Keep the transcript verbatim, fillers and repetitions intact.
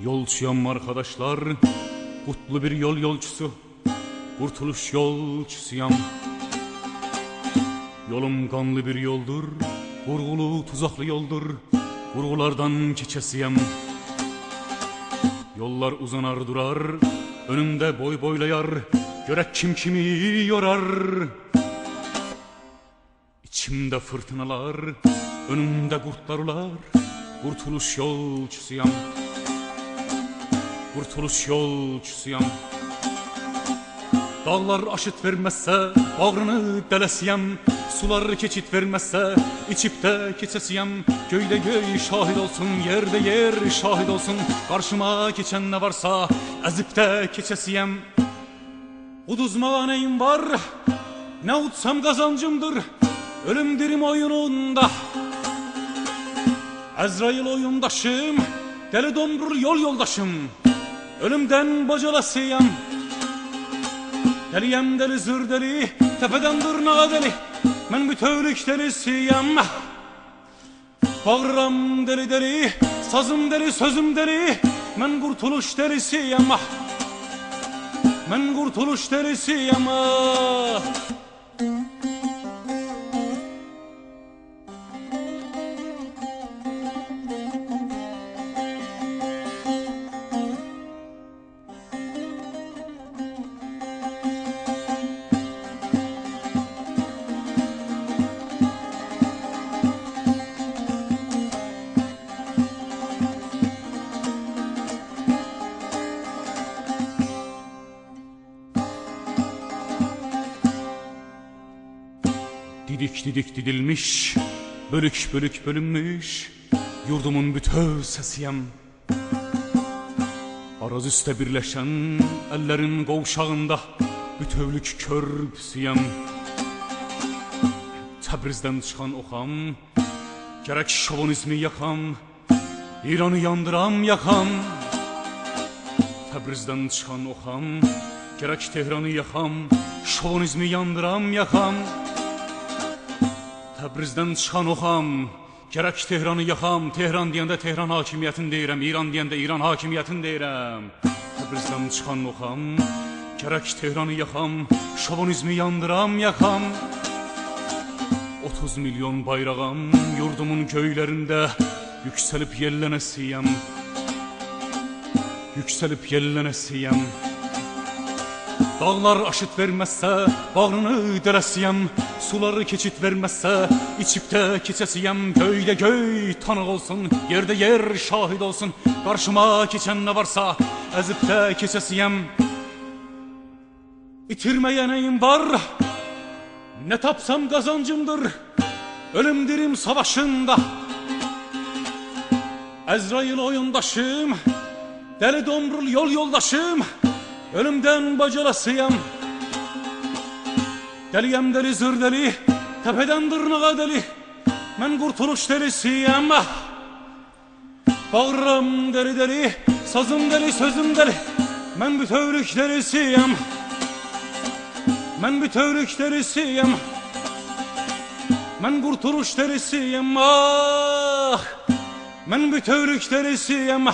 یولچویام آرخاداشلار، قوتلو بیر یول یولچوسو، قورتولوش یولچوسویام. یولوم قانلی بیر یولدور، قورغولو، توزاقلی یولدور، قورغولاردان کئچه‌سی‌یم. یوللار اوزانار دورار، اؤنومده بوی بویلایار، گؤرک کیم کیمی یورار. ایچیمده فیرتینالار، اؤنومده قوردلار اولار، قورتولوش یولچوسویام. قورتولوش یولچوسویام. داغلار آشیت وئرمزسه، باغرینی دله‌سی‌یم. سولار کئچید وئرمزسه، ایچیب ده کئچه‌سی‌یم. گؤیده گؤی شاهید اولسون، یئرده یئر شاهید اولسون. قارشیما کئچن نه وارسا، ازیب ده کئچه‌سی‌یم. اودوزماغا نه‌ییم وار، نه اودسام قازانجیمدیر. اؤلوم دیریم اویونوندا، عزرائیل اویونداشیم، دلی دومبرول یول یولداشیم. اؤلومدن باجالاسی‌یام. دلی‌یم دلی، زیر دلی، تپه‌دن دیرناغا دلی. من بوتؤولوک دلی‌سی‌یم. باغیریرام دلی دلی، سازیم دلی، سؤزوم دلی. من قورتولوش دلی‌سی‌یم، آه. من قورتولوش دلی‌سی‌یم، آه. دیدیک-دیدیک دیدیلمیش، بؤلوک-بؤلوک بؤلونموش یوردومون بوتؤو سسی‌یم. آراز اوسته بیرلشن اللرین قووشاغیندا بوتؤولوک کؤرپوسویم. تبریزدن چیخان اوخام، گرک شووینیزمی یاخام، ایرانی یاندیرام، یاخام. تبریزدن چیخان اوخام، گرک تهرانی یاخام، شووینیزمی یاندیرام، یاخام. تبریزدن چیخان اوخام، گرک تهرانی یاخام. تهران دئینده تهران حاکمیتین دئییرم، ایران دئینده ایران حاکمیتین دئییرم. تبریزدن چیخان اوخام، گرک تهرانی یاخام، شووینیزمی یاندیرام، یاخام. اوتوز میلیون بایراغام یوردومون گؤیلرینده، یوکسلیب یئللنه‌سی‌یم. یوکسلیب یئللنه‌سی‌یم. داغلار آشیت وئرمزسه، باغرینی دله‌سی‌یم. سولاری کئچید وئرمزسه، ایچیب ده کئچه‌سی‌یم. گؤیده گؤی تانیق اولسون، یئرده یئر شاهید اولسون. قارشیما کئچن نه وارسا، ازیب ده کئچه‌سی‌یم. ایتیرمه‌یه نه‌ییم وار، نه تاپسام قازانجیمدیر اؤلوم دیریم ساواشیندا. عزرائیل اویونداشیم، دلی دومرول یول یولداشیم، اؤلومدن باجالاسی‌یام. دلی‌یم دلی، زیر دلی، تپه‌دن دیرناغا دلی، من قورتولوش دلی‌سی‌یم. باغیریرام دلی دلی، سازیم دلی، سؤزوم دلی، من بوتؤولوک دلی‌سی‌یم. من بوتؤولوک دلی‌سی‌یم. من قورتولوش دلی‌سی‌یم، آه. من بوتؤولوک دلی‌سی‌یم.